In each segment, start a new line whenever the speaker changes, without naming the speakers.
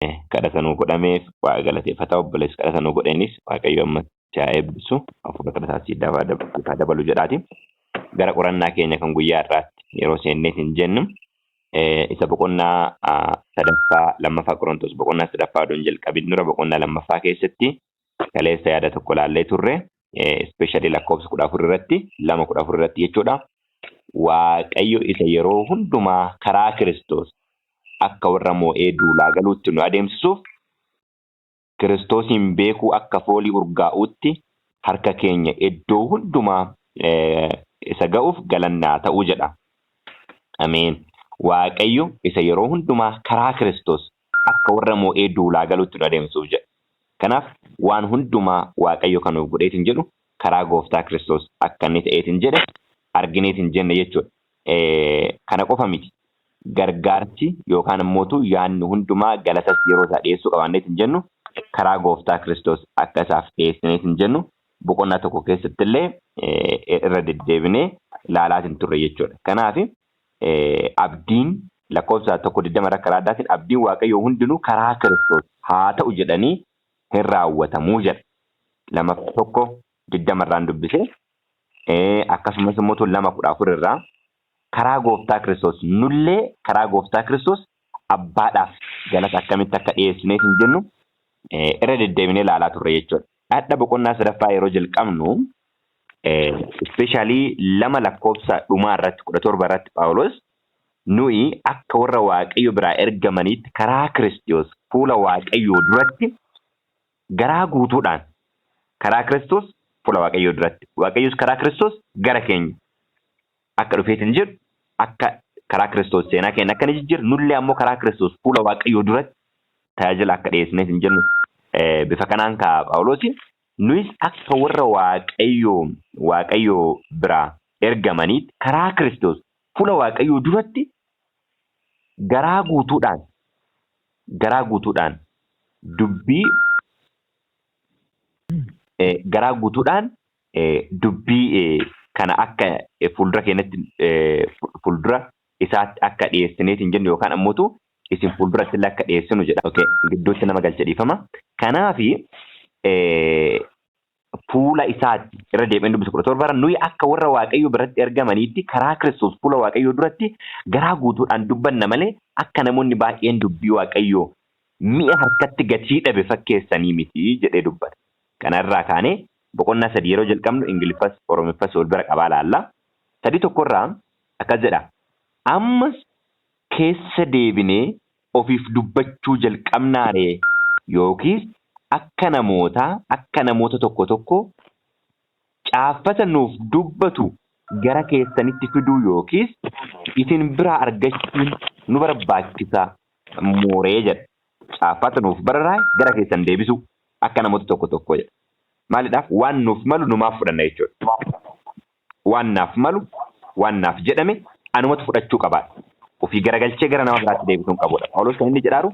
Kadhata nuu godhameef Waaqa galateeffataa, obboleessi kadhata nuu godheenis Waaqayyo ammas si haa eebbisu, hafuura kadhataa si haa dabalu jedhaati. Gara qorannaa keenya kan guyyaa har'aatti yeroo seennee hin jennu, isa boqonnaa sadaffaa, Lammaffaa Qorontos boqonnaa sadaffaa oduun jalqabin dura, boqonnaa lammaffaa keessatti kaleessa yaada tokko laallee turre, especially lakkoofsa 14 irratti, 2:14 irratti jechuudha. Waaqayyo isa yeroo hundumaa karaa Kiristoos akka warra moo'ee duulaa galuutti nu adeemsisuuf, Kiristoosiin beekuu akka foolii urgaa'uutti harka keenya iddoo hundumaa isa ga'uuf galannaa ta'uu jedha. Ameen. Waaqayyo isa yeroo hundumaa karaa Kiristoos akka warra moo'ee duulaa galuutti nu adeemsisuuf jedha. Kanaaf waan hundumaa Waaqayyo kan nuuf godheetiin jedhu karaa gooftaa Kiristoos akka inni ta'eetiin jedhe argineetiin jenne jechuudha. Kana qofa miti. Gargaarsi yookaan immoo yaadni hundumaa galatas yeroo isaa dhiyeessuu qabaanneetiin jennu karaa gooftaa Kiristoos akka isaaf dhiyeessineetiin jennu boqonnaa tokko keessatti illee irra deddeebinee ilaalaatiin turre jechuudha. Kanaaf abdiin lakkoofsa 1:20 irra karaa addaatiin abdiin Waaqayyoo hundinuu karaa Kiristoos haa ta'u jedhanii hin raawwatamuu jedha. 2:1:20 irraan dubbise. Akkasumas immoo 2:14 irraa karaa gooftaa Kiristoos nullee karaa gooftaa Kiristoos abbaadhaaf galata akkamitti akka dhiyeessineef hin jennu irra deddeebinee ilaalaa turre jechuudha. Hadha boqonnaa sadaffaa yeroo jalqabnu, especially 2 lakkoofsa dhumaa irratti, 17 irratti, Phaawulos nuyi akka warra Waaqayyo biraa ergamaniitti karaa Kiristoos fuula Waaqayyoo duratti garaa guutuudhaan, karaa Kiristoos fuula Waaqayyoo duratti, Waaqayyos karaa Kiristoos gara keenya akka dhufeetiin jedhu, akka karaa Kiristoos seenaa keenya akka inni jijjiiru, nullee ammoo karaa Kiristoos fuula Waaqayyoo duratti tajaajila akka dhiyeessineef hin jennu bifa kanaan ka'a Phaawulos. Nuyis akka warra Waaqayyoo biraa ergamaniitti karaa Kiristoos fuula Waaqayyoo duratti garaa guutuudhaan dubbii garaa guutuudhaan dubbii kana akka fuuldura keenyatti, fuuldura isaatti akka dhiyeessineetiin jennu yookaan ammootu isin fuulduratti illee akka dhiyeessinu jedha. Okay. Gidduutti nama galche, dhiifama. Kanaafi fuula isaatti irra deebi'een dubbisa 17: nuyi akka warra Waaqayyoo biratti ergamaniitti karaa Kiristoos fuula Waaqayyoo duratti garaa guutuudhaan dubbanna malee akka namoonni baay'een dubbii Waaqayyoo mi'a harkatti gatii dhabe fakkeessanii miti jedhee dubbata. Kanarraa kaanee boqonnaa sadii yeroo jalqabnu Ingiliffas Oromiffas wal bira qabaa laalla. 3:1rraa akkas jedha. Ammas keessa deebinee ofiif dubbachuu jalqabnaaree, yookiis akka namoota tokko tokko caaffata nuuf dubbatu gara keessanitti fiduu yookiis isin biraa argachuun nu barbaachisa mooree jedha. Caaffata nuuf barraa'e gara keessan deebisu akka namoota tokko tokko jedha. Maaliidhaaf? Waan nuuf malu numaaf fudhanna jechuudha. Waan naaf malu, waan naaf jedhame anumatu fudhachuu qabaadha. Ofii garagalchee gara nama biraatti deebisuu hin qabudha. Phaawulos kan inni jedhaaru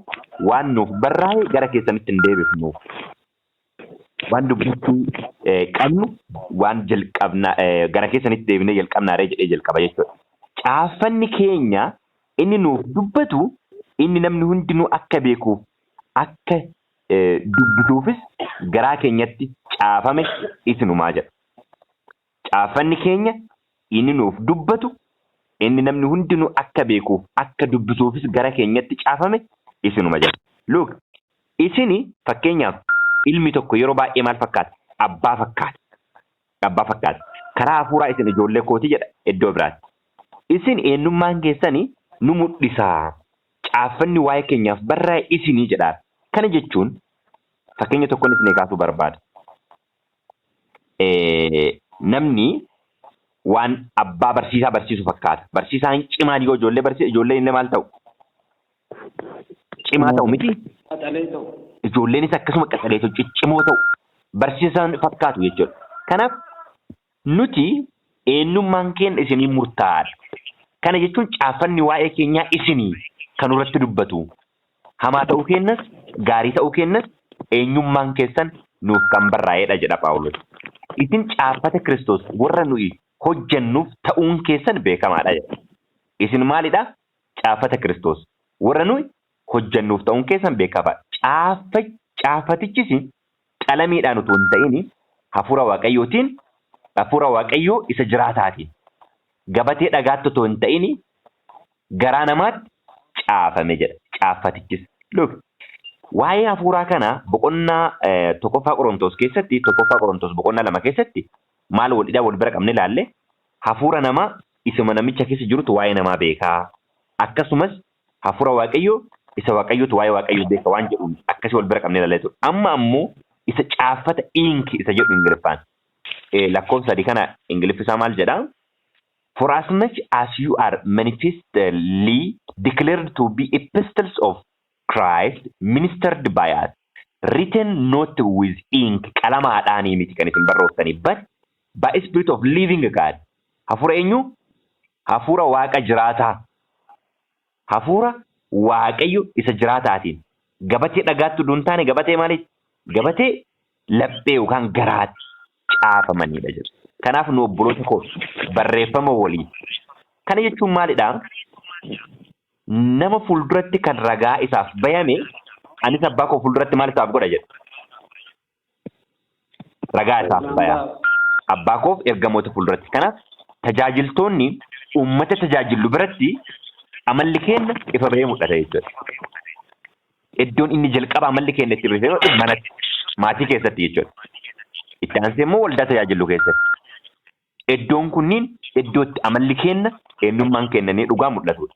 waan nuuf barraa'e gara keessanitti hin deebifnu. Waan dubbachuu qabnu waan jalqabna gara keessanitti deebinee jalqabnaaree jedhee jalqaba jechuudha. Caaffanni keenya inni nuuf dubbatu, inni namni hundinuu akka beekuuf akka dubbisuufis garaa keenyatti caafame isinumaa jedha. Caaffanni keenya inni nuuf dubbatu, inni namni hundinuu akka beekuuf akka dubbisuufis gara keenyatti caafame isinuma jedha. Look, isini fakkeenyaaf ilmi tokko yeroo baay'ee maal fakkaata? Abbaa fakkaata. Abbaa fakkaata. Karaa hafuuraa isin ijoollee kootii jedha iddoo biraatti. Isin eenyummaan keessanii nu mul'isaa. Caaffanni waa'ee keenyaaf barraa'e isinii jedhaa. Kana jechuun fakkeenya tokkoon isinii kaasuu barbaada. Namni waan abbaa barsiisaa barsiisu fakkaata. Barsiisaan cimaan yoo ijoollee barsiise, ijoolleen illee maal ta'u? Cimaa ta'u miti?
Qaxalee ta'u.
Ijoolleenis akkasuma qaxalee ta'u, ciccimoo ta'u. Barsiisaan fakkaatu jechuudha. Kanaaf nuti eenyummaan keenya isinii murtaa'aadha. Kana jechuun caaffanni waa'ee keenyaa isinii kan irratti dubbatu. Hamaa ta'uu keenyas gaarii ta'uu keenyas eenyummaan keessan nuuf kan barraa'edha jedha Phaawulos. Isin caaffata Kiristoos warra nuyi hojjennuuf ta'uun keessan beekamaadha jedha. Isin maalidha? Caaffata Kiristoos warra nuyi hojjennuuf ta'uun keessan beekamaa. Caaffatichis qalamiidhaan utuu hin ta'in hafuura Waaqayyootiin, hafuura Waaqayyoo isa jiraataatiin, gabatee dhagaatti utuu hin ta'in garaa namaatti caafame jedha. Caaffatichis. Look, waa'ee hafuuraa kana boqonnaa 1ffaa Qorontos keessatti, 1ffaa Qorontos boqonnaa 2 keessatti maal wal wal bira qabne ilaalle? Hafuura namaa isuma namicha keessa jirutu waa'ee namaa beekaa. Akkasumas hafuura Waaqayyoo isa Waaqayyootu waa'ee Waaqayyoo beeka waan jedhuun akkasii wal bira qabnee ilaallee ture. Amma ammoo isa caaffata, ink isa jedhu Ingiliffaan. Lakkoofsa 3 kana Ingiliffi isaa maal jedhaa? "For as much as you are manifestly declared to be epistles of Christ ministered by us, written not with ink," qalamaadhaanii miti kan isin barreessanii, "but by spirit of living God." Hafuura eenyu? Hafuura Waaqa jiraataa. Hafuura Waaqayyo isa jiraataatiin. Gabatee dhagaatti utuu hin taane gabatee maaliiti? Gabatee laphee yookaan garaatti caafamanidha jedhu. Kanaaf nu obboloota koo barreeffama walii. Kana jechuun maalidhaa? Nama fuulduratti kan ragaa isaaf bayame, anis abbaa koo fuulduratti maal isaaf godha jedha? Ragaa isaaf baya. Abbaa koof ergamoota fuulduratti. Kanaaf tajaajiltoonni uummata tajaajillu biratti amalli keenya ifa bahee mul'ata jechuudha. Iddoon inni jalqaba amalli keenya itti bahee manatti, maatii keessatti jechuudha. Itti aansee immoo waldaa tajaajillu keessatti. Iddoon kunniin iddoo itti amalli keenya, eenyummaan keenya ni dhugaa mul'atudha.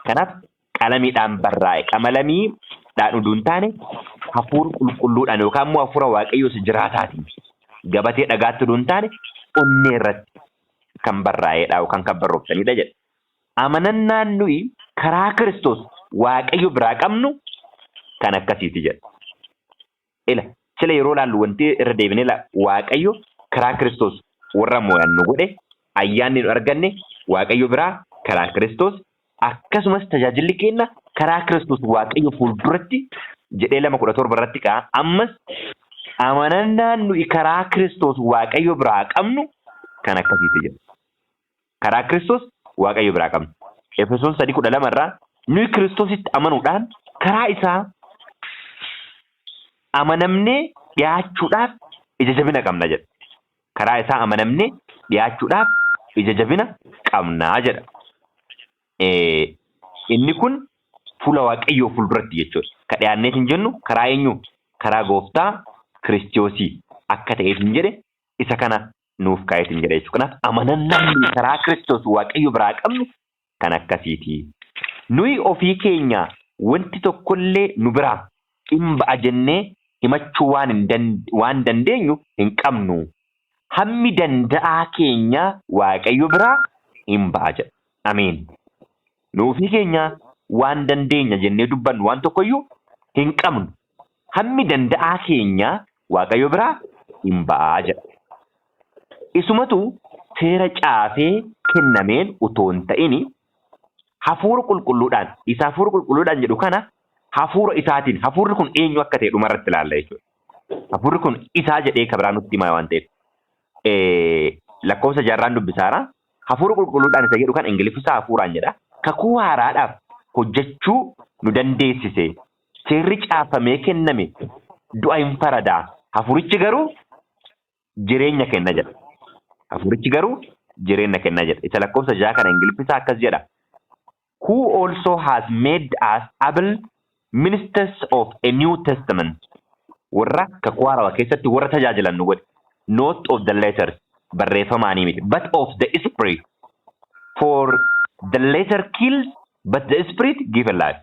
Kanaaf qalamiidhaan barraa'e, qalamiidhaan utuu hin taane hafuura qulqulluudhaan yookaan immoo hafuura Waaqayyoo isa jiraataatiin, gabatee dhagaatti utuu hin taane onnee irratti kan barraa'edha yookaan kan barrooftanidha jedha. Amanannaan nuyi karaa Kiristoos Waaqayyo biraa qabnu kan akkasiiti jedha. Ila sila yeroo laallu wanti irra deebinee Waaqayyo karaa Kiristoos warra mo'annu godhe, ayyaanni nu arganne Waaqayyo biraa karaa Kiristoos, akkasumas tajaajilli keenya karaa Kiristoos Waaqayyo fuulduratti jedhee 2:17 irratti ka'a. Ammas amanannaan nuyi karaa Kiristoos Waaqayyo biraa qabnu kan akkasiiti jedha. Karaa Kiristoos Waaqayyo biraa qabnu. Efesoon 3:12 irraa nuyi Kiristoositti amanuudhaan karaa isaa amanamnee dhiyaachuudhaaf ija jabina qabna jedha. Karaa isaa amanamnee dhiyaachuudhaaf ija jabina qabnaa jedha. Inni kun fuula Waaqayyoo fuulduratti jechuudha. Ka dhiyaanneet hin jennu karaa eenyu? Karaa Gooftaa Kiristoosii akka ta'eef hin jedhe, isa kana nuuf kaa'eet hin jedhe jechuudha. Kanaaf amanannaan nuyi karaa Kiristoos Waaqayyo biraa qabnu kan akkasiiti. Nuyi ofii keenya wanti tokkollee nu biraa hin ba'a jennee himachuu waan dandeenyu hin qabnu. Hammi danda'aa keenya Waaqayyo biraa hin ba'a jedha. Ameen. Nu ofii keenya waan dandeenya jennee dubbannu waan tokkoyyuu hin qabnu. Hammi danda'aa keenya Waaqayyo biraa hin ba'aa jedha. Isumatu seera caafee kennameen utoo hin ta'in hafuura qulqulluudhaan, isa hafuura qulqulluudhaan jedhu kana, hafuura isaatiin. Hafuurri kun eenyu akka ta'e dhumarratti ilaalla jechuudha. Hafuurri kun isaa jedhee kan biraa nutti hima waan ta'eef. Lakkoofsa jaarraan dubbisaara. Hafuura qulqulluudhaan isa jedhu kan Ingiliffisaa hafuuraan jedha. Kakuu haaraadhaaf hojjechuu nu dandeessise. Seerri caafamee kenname du'a hin faradaa. Hafuurichi garuu jireenya kenna jedha. Hafuurichi garuu jireenya kenna jedha. Isa lakkoofsa 6 kana Ingiliffisaa akkas jedha. "Who also has made us able ministers of a new testament." Warra kakuu haarawaa keessatti warra tajaajilan nu godhe. "Not of the letters," barreeffamaanii miti, "but of the spirit. For the letter kills, but the spirit give a life."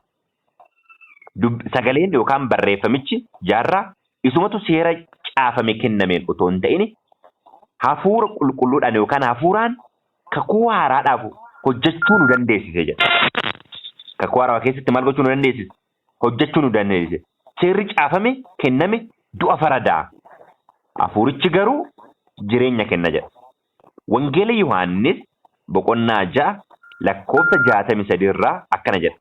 Sagaleen yookaan barreeffamichi jaarraa isumatu seera caafame kennameen otoo hin ta'in hafuura qulqulluudhaan yookaan hafuuraan kakuu haaraadhaaf hojjechuu nu dandeessise jedha. Kakuu haarawaa keessatti maal gochuu nu dandeessise? Hojjechuu nu dandeessise. Seerri caafame kenname du'a faradaa. Hafuurichi garuu jireenya kenna jedha. Wangeela Yohaannis boqonnaa 6 lakkoofsa 63 irraa akkana jedha.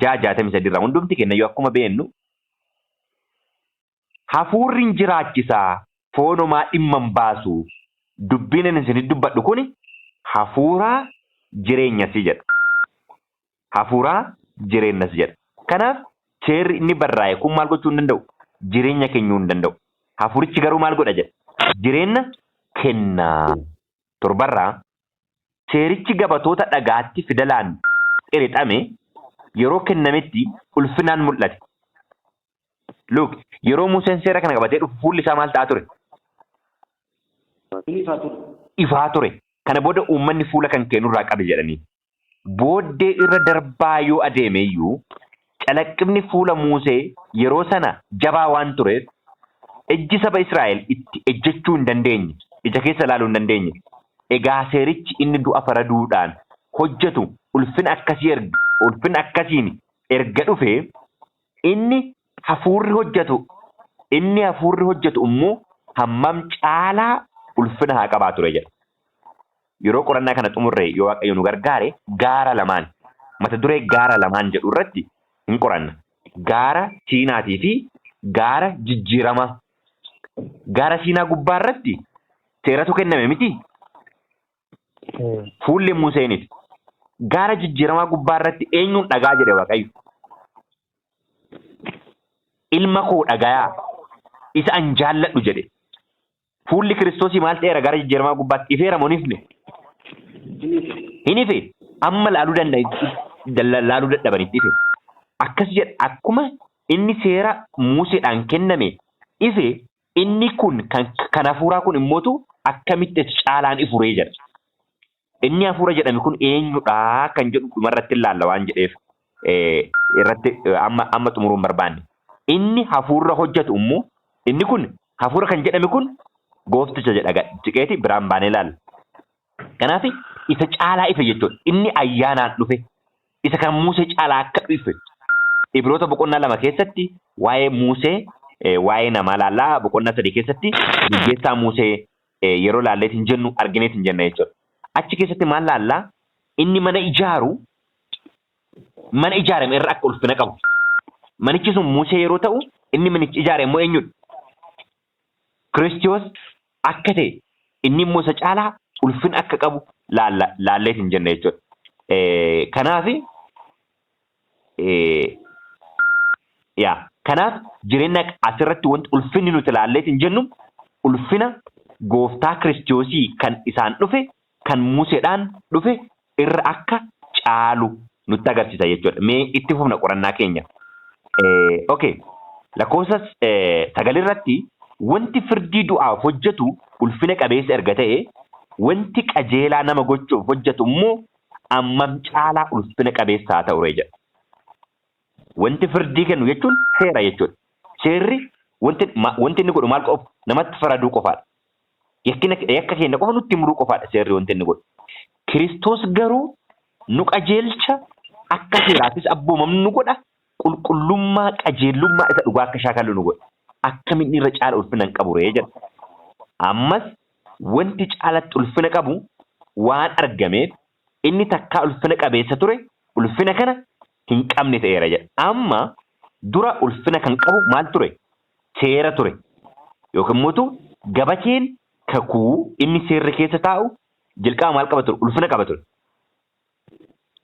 6:63 irraa hundumti kennayyuu akkuma beennu, hafuurri hin jiraachisaa, foonumaa dhimma hin baasu, dubbiin inni isinitti dubbadhu kuni hafuuraa jireenyasi jedha. Hafuuraa jireenyas jedha. Kanaaf seerri inni barraa'e kun maal gochuu hin danda'u? Jireenya kennuu hin danda'u. Hafuurichi garuu maal godha jedha? Jireenya kenna. Torbarraa seerichi gabatoota dhagaatti fidalaan qirixame yeroo kennametti ulfinaan mul'ate. Look, yeroo Museen seera kana qabatee dhufu fuulli isaa maal ta'aa ture?
Ifaa ture.
Ifaa ture. Kana booda uummanni fuula kan kennurraa qabe jedhanii. Booddee irra darbaa yoo adeeme iyyuu calaqqifni fuula Musee yeroo sana jabaa waan tureef ijji saba Israa'el itti ejjechuu hin dandeenye. Ija keessa ilaaluu hin dandeenye. Egaa seerichi inni du'a faraduudhaan hojjetu ulfina akkasii erga ulfina akkasiin erga dhufe inni hafuurri hojjetu inni hafuurri hojjetu immoo hammam caalaa ulfina haa qabaatu ture jedha. Yeroo qorannaa kana xumurre yoo Waaqayyo nu gargaare gaara lamaan mata duree gaara lamaan jedhu irratti hin qoranna. Gaara Siinaatii fi gaara jijjiiramaa. Gaara Siinaa gubbaa irratti seeratu kenname miti. Fuulli Museeniif. Gaara jijjiiramaa gubbaa irratti eenyuun dhagaa jedhe Waaqayyo? Ilma koo dhagayaa isa an jaalladhu jedhe. Fuulli Kiristoosii maal ta'eera gaara jijjiiramaa gubbaatti ifeera moo hin ifne? Hin ife. Amma laaluu danda'a laaluu dadhabanitti ife. Akkas jedha akkuma inni seera Museedhaan kenname ife inni kun kan hafuuraa kun immootu akkamitti caalaan ifuree jedha. Inni hafuura jedhame kun eenyudha kan jedhu dhumarratti ilaalla waan jedheef irratti amma xumuruu hin barbaanne. Inni hafuurra hojjetu immoo inni kun hafuura kan jedhame kun goofticha jedha ciqeeti biraan baanee ilaalla. Kanaaf isa caalaa ife jechuudha. Inni ayyaanaan dhufe isa kan Musee caalaa akka dhufe. Ibroota boqonnaa 2 keessatti waa'ee Musee waa'ee namaa laallaa boqonnaa 3 keessatti gaggeessaa Musee yeroo laalleet hin jennu argineet hin jenna jechuudha. Achi keessatti maal laallaa? Inni mana ijaaru mana ijaarame irra akka ulfina qabu. Manichi sun Musee yeroo ta'u inni manichi ijaare immoo eenyudha? Kiristoos akka ta'e inni immoo isa caalaa ulfina akka qabu laalleet hin jenna jechuudha. Kanaaf yaa kanaaf jireenya asirratti wanti ulfinni nuti laalleet hin jennu ulfina gooftaa Kiristoosii kan isaan dhufe kan Museedhaan dhufe irra akka caalu nutti agarsiisa jechuudha. Mee itti fufna qorannaa keenya. Okay. Lakkoofsa 9 irratti wanti firdii du'aaf hojjetu ulfina qabeessa erga ta'e wanti qajeelaa nama gochuuf hojjetu immoo ammam caalaa ulfina qabeessa haa ta'u jedha. Wanti firdii kennu jechuun seera jechuudha. Seerri wanti inni godhu maal qofa namatti faraduu qofaadha. Yakka keenya qofa nutti muruu qofaadha seerri wanti inni godhu. Kiristoos garuu nu qajeelcha, akka seeraafis abboomamnu nu godha, qulqullummaa qajeelummaa isa dhugaa akka shaakallu nu godha. Akkamiin irra caala ulfina hin qabu ree jedha. Ammas wanti caalatti ulfina qabu waan argameef inni takkaa ulfina qabeessa ture ulfina kana hin qabne ta'eera jedha. Amma dura ulfina kan qabu maal ture? Seera ture. Yookiin immoo gabateen kakuu inni seerri keessa taa'u jalqaba maal qaba ture? Ulfina qaba ture.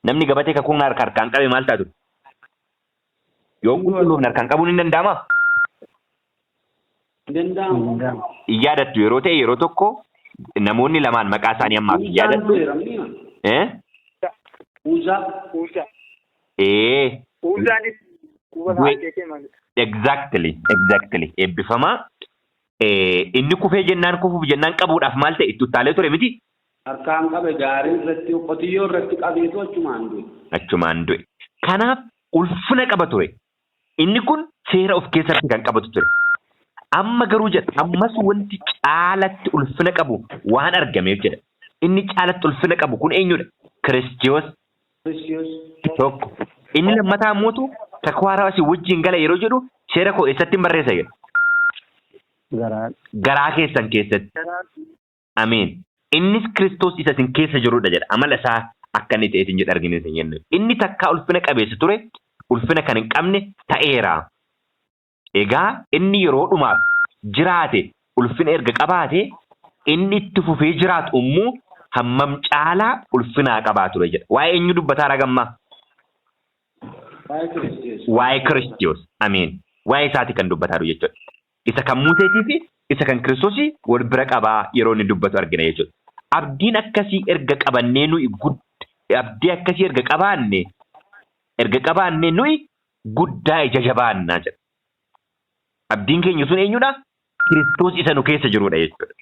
Namni gabatee kakuu harkaan qabe maal ta'a ture? Yoo qulqulluufne harkaan qabuun hin danda'amaa?
Danda'amu.
Hin yaadattu yeroo ta'e yeroo tokko namoonni lamaan maqaa isaanii ammaaf hin
Uuzaan
yaadadhu.
du'eera mi'a.
Eh?
Uuzaa.
Uuzaa.
Ee.
Uuzaanis quba isaa ta'e malee.
Exactly. Eebbifamaa. Inni kufee jennaan kufuuf jennaan qabuudhaaf maal ta'e itti uttaalee ture miti?
Harkaan qabe gaarii irratti qotiyyoo irratti qabeetu achumaan du'e.
Achumaan du'e. Kanaaf ulfina qaba ture. Inni kun seera of keessatti kan qabatu ture. Amma garuu jedha ammas wanti caalatti ulfina qabu waan argameef jedha. Inni caalatti ulfina qabu kun eenyudha? Kiristiyoos
Kiristiyoos.
tokko. Inni lammataa immoo kakuu haaraa asii wajjin gala yeroo jedhu seera koo eessatti hin barreessa jedha?
Garaa.
Garaa keessan keessatti. Ameen. Innis Kiristoos isa isin keessa jirudha jedha. Amala isaa akka inni ta'e isin jedha arginu isin jennu. Inni takkaa ulfina qabeessa ture, ulfina kan hin qabne ta'eera. Egaa inni yeroo dhumaaf jiraate ulfina erga qabaate inni itti fufee jiraatu immoo hammam caalaa ulfinaa qabaa ture jedha. Waa'ee eenyu dubbataa ragammaa?
Waa'ee Kiristoos.
Waa'ee Kiristoos. Ameen. Waa'ee isaati kan dubbataa jiru jechuudha. Isa kan Museetii fi isa kan Kiristoosii wal bira qabaa yeroo inni dubbatu argina jechuudha. Abdiin akkasii erga qabannee nuyi abdii akkasii erga qabaanne nuyi guddaa ija jabaannaa jedha. Abdiin keenya sun eenyudha? Kiristoos isa nu keessa jirudha jechuudha.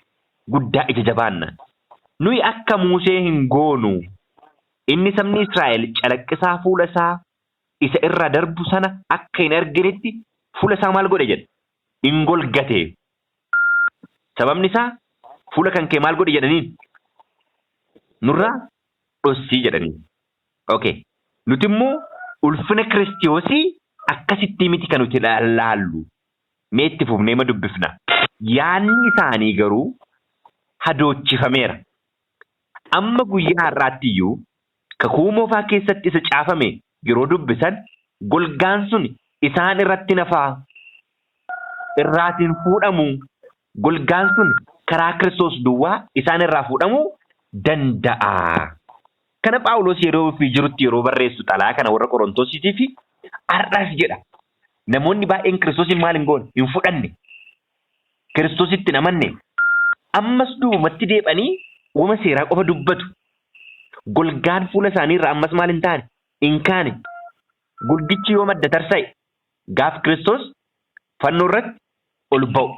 Guddaa ija jabaannaa. Nuyi akka Musee hin goonu. Inni sabni Israa'el calaqqisaa fuula isaa isa irraa darbu sana akka hin arginetti fuula isaa maal godhe jedha? Hin golgate. Sababni isaa fuula kan kee maal godhe jedhaniin? Nurraa dhossii jedhaniin. Okay. Nuti immoo ulfina Kiristoosii akkasitti miti kan nuti laallu. Mee itti fufnee ma dubbifna. Yaadni isaanii garuu hadoochifameera. Amma guyyaa har'aatti iyyuu kakuu moofaa keessatti isa caafame yeroo dubbisan golgaan sun isaan irratti nafaa irraatiin fuudhamu. Golgaan sun karaa Kiristoos duwwaa isaan irraa fuudhamuu danda'a. Kana Phaawulos yeroo fi jirutti yeroo barreessu xalaa kana warra Qorontosiitii fi har'as jedha. Namoonni baay'een Kiristoosiin maal hin goone? Hin fudhanne. Kiristoositti hin amanne. Ammas duubumatti deebanii uuma seeraa qofa dubbatu. Golgaan fuula isaanii irraa ammas maal hin taane? Hin kaane. Golgichi yoo madda tarsa'e gaaf Kiristoos fannoo irratti ol ba'u.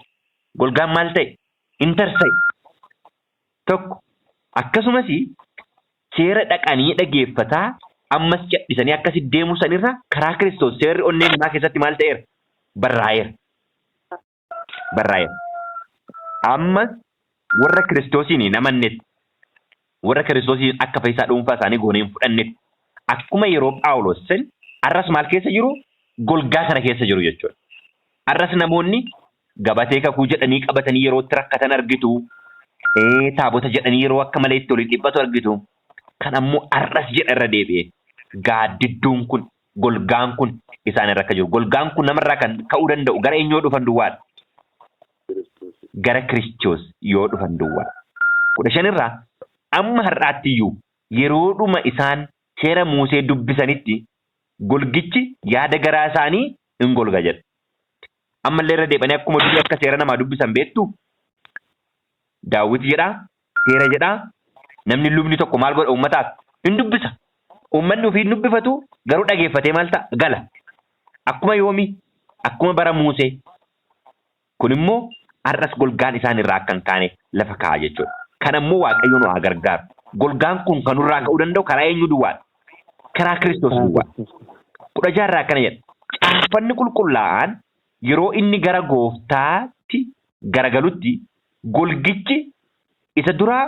Golgaan maal ta'e? Hin tarsa'e. Tokko akkasumas seera dhaqanii dhageeffataa ammas cadhisanii akkasi deemuu sanirra karaa Kiristoos seerri onnee namaa keessatti maal ta'eera? Barraa'eera. Barraa'eera. Ammas warra Kiristoosiin hin amannetti, warra Kiristoosiin akka fayyisaa dhuunfaa isaanii goonee hin fudhannetti, akkuma yeroo Phaawulos sin arras maal keessa jiru? Golgaa kana keessa jiru jechuudha. Arras namoonni gabatee kakuu jedhanii qabatanii yeroo itti rakkatan argitu. Taabota jedhanii yeroo akka malee itti olii dhiphatu argitu. Kan ammoo arras jedha irra deebi'ee gaaddidduun kun, golgaan kun isaan irra akka jiru. Golgaan kun namarraa kan ka'uu danda'u gara eenyu yoo dhufan duwwaadha? Gara Kiristoos yoo dhufan duwwaadha. 15 irraa amma har'aatti iyyuu yeroodhuma isaan seera Muusee dubbisanitti golgichi yaada garaa isaanii hin golga jedha. Ammallee irra deebi'anii akkuma durii akka seera namaa dubbisan beektu. Daawwit jedhaa, seera jedhaa, namni lubni tokko maal godha uummataaf? Hin dubbisa. Uummanni ofii hin dubbifatu, garuu dhageeffatee maal ta'a? Gala. Akkuma yoomii? Akkuma bara Muusee. Kun immoo har'as golgaan isaan irraa akka hin kaane lafa kaa'a jechuudha. Kan ammoo Waaqayyo nu haa gargaaru. Golgaan kun kan nurraa ka'uu danda'u karaa eenyu duwwaadha? Karaa Kiristoos duwwaadha. 16 irraa akkana jedha. Caaffanni qulqullaa'aan yeroo inni gara gooftaatti garagalutti golgichi isa duraa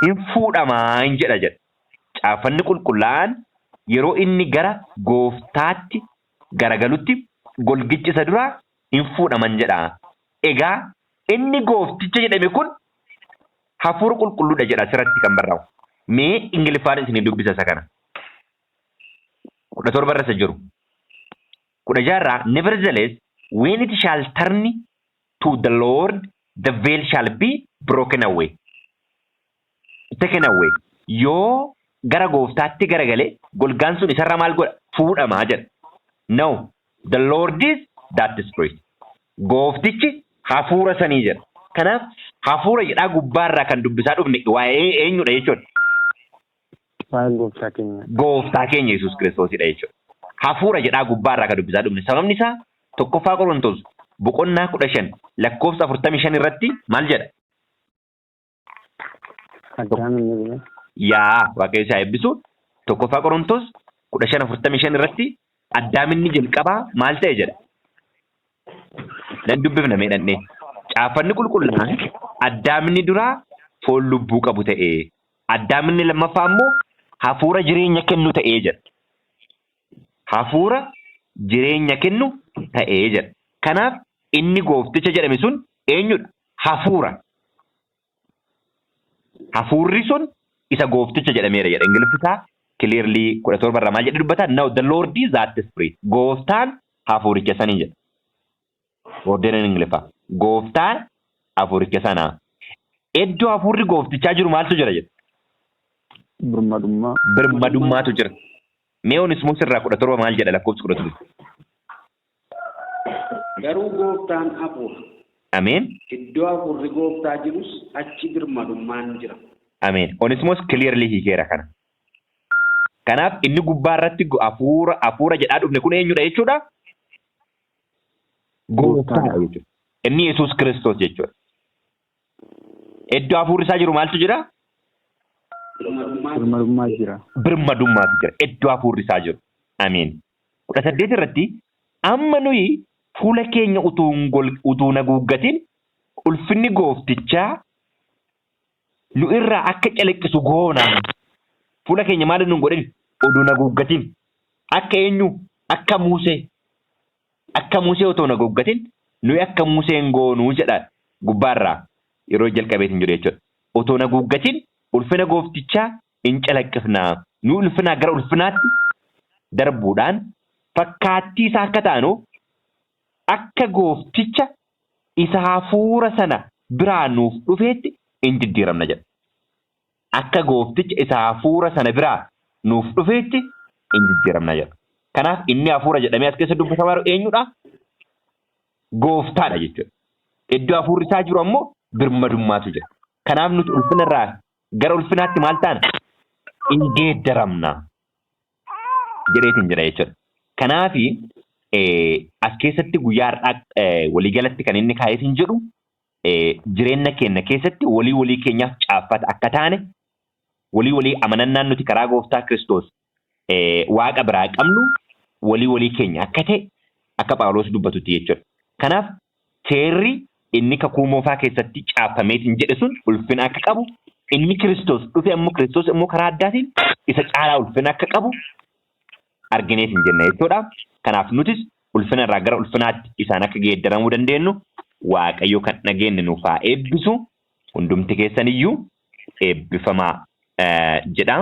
hin fuudhamaa hin jedha jedha. Caaffanni qulqullaa'aan yeroo inni gara gooftaatti garagalutti golgichi isa duraa hin fuudhaman jedha. Egaa inni goofticha jedhame kun hafuura qulqulluudha jedha asirratti kan barraa'u. Mee Ingiliffaan isinii dubbisa isa kana. 17 irra isa jiru. 16 irraa, "Nevertheless, when it shall turn to the Lord, the veil shall be broken away. Taken away." Yoo gara gooftaatti garagale golgaan sun isarraa maal godha? Fuudhamaa jedha. Now, the Lord is that spirit. Gooftichi hafuura sanii jedha. Kanaaf hafuura jedhaa gubbaarraa kan dubbisaa dhufne waa'ee eenyudha jechuudha?
Waa'ee gooftaa keenya.
Gooftaa keenya Yesuus Kiristoosidha jechuudha. Hafuura jedhaa gubbaarraa kan dubbisaa dhufne. Sababni isaa 1ffaa Qorontos boqonnaa 15 lakkoofsa 45 irratti maal jedha?
Addaam inni bile.
Yaa Waaqayyo isaa eebbisu. 1ffaa Qorontos 15:45 irratti Addaam inni jalqabaa maal ta'e jedha? Nan dubbifna mee dhandhee. Caaffanni qulqullaa'aan Addaam inni duraa foon lubbuu qabu ta'e. Addaam inni lammaffaa immoo hafuura jireenya kennu ta'ee jedha. Hafuura jireenya kennu ta'ee jedha. Kanaaf inni goofticha jedhame sun eenyudha? Hafuura. Hafuurri sun isa goofticha jedhameera jedha. Ingiliffisaa clearly 17 irraa maal jedhe dubbata? "Now the Lord is that spirit." Gooftaan hafuuricha sanii jedha. Booddeen Ingiliffaa. Gooftaan hafuuricha sanaa. Iddoo hafuurri gooftichaa jiru maaltu jira jedha?
Birmadummaa.
Birmadummaatu jira. Mee Onismoos irraa 17 maal jedha lakkoofsi 17?
Garuu gooftaan hafuura.
Ameen.
Iddoo hafuurri gooftaa jirus achi birmadummaan jira.
Ameen. Onismoos clearly hiikeera kana. Kanaaf inni gubbaa irratti hafuura hafuura jedhaa dhufne kun eenyudha jechuudha? Gooftaadha jechuudha. Inni Yesuus Kiristoos jechuudha. Iddoo hafuurri isaa jiru maaltu jira?
Birmadummaan
Birmadummaa jira.
Birmadummaatu jira. Iddoo hafuurri isaa jiru. Ameen. 18 irratti amma nuyi fuula keenya utuu hin haguuggatin ulfinni gooftichaa nu irraa akka calaqqisu goona. Fuula keenya maal nu hin godhin? Utuu hin haguuggatin. Akka eenyu? Akka Musee. Akka Musee otoo hin haguuggatin nuyi akka Musee hin goonuu jedha gubbaarraa yeroo jalqabeetiin jiru jechuudha. Otoo hin haguuggatin ulfina gooftichaa hin calaqqifnaa. Nu ulfinaa gara ulfinaatti darbuudhaan fakkaattii isaa akka taanuuf akka goofticha isa hafuura sana biraa nuuf dhufeetti hin jijjiiramna jedha. Akka goofticha isa hafuura sana biraa nuuf dhufeetti hin jijjiiramna jedha. Kanaaf inni hafuura jedhamee as keessa dubbatamaa jiru eenyudha? Gooftaadha jechuudha. Iddoo hafuurri isaa jiru ammoo birmadummaatu jira. Kanaaf nuti ulfina irraa gara ulfinaatti maal taana? Hin geeddaramna jedheetiin jira jechuudha. Kanaafi as keessatti guyyaa har'aa waliigalatti kan inni kaa'eetiin jedhu jireenya keenya keessatti walii walii keenyaaf caaffata akka taane, walii walii amanannaan nuti karaa gooftaa Kiristoos waaqa biraa qabnu walii walii keenya akka ta'e akka Phaawulos dubbatutti jechuudha. Kanaaf seerri inni kakuu moofaa keessatti caaffameetiin jedhe sun ulfina akka qabu, inni Kiristoos dhufe ammoo Kiristoos immoo karaa addaatiin isa caalaa ulfina akka qabu argineetiin jenna jechuudha. Kanaaf nutis ulfina irraa gara ulfinaatti isaan akka geeddaramuu dandeenyu Waaqayyo kan dhageenye nuuf haa eebbisu. Hundumti keessan iyyuu eebbifamaa jedha.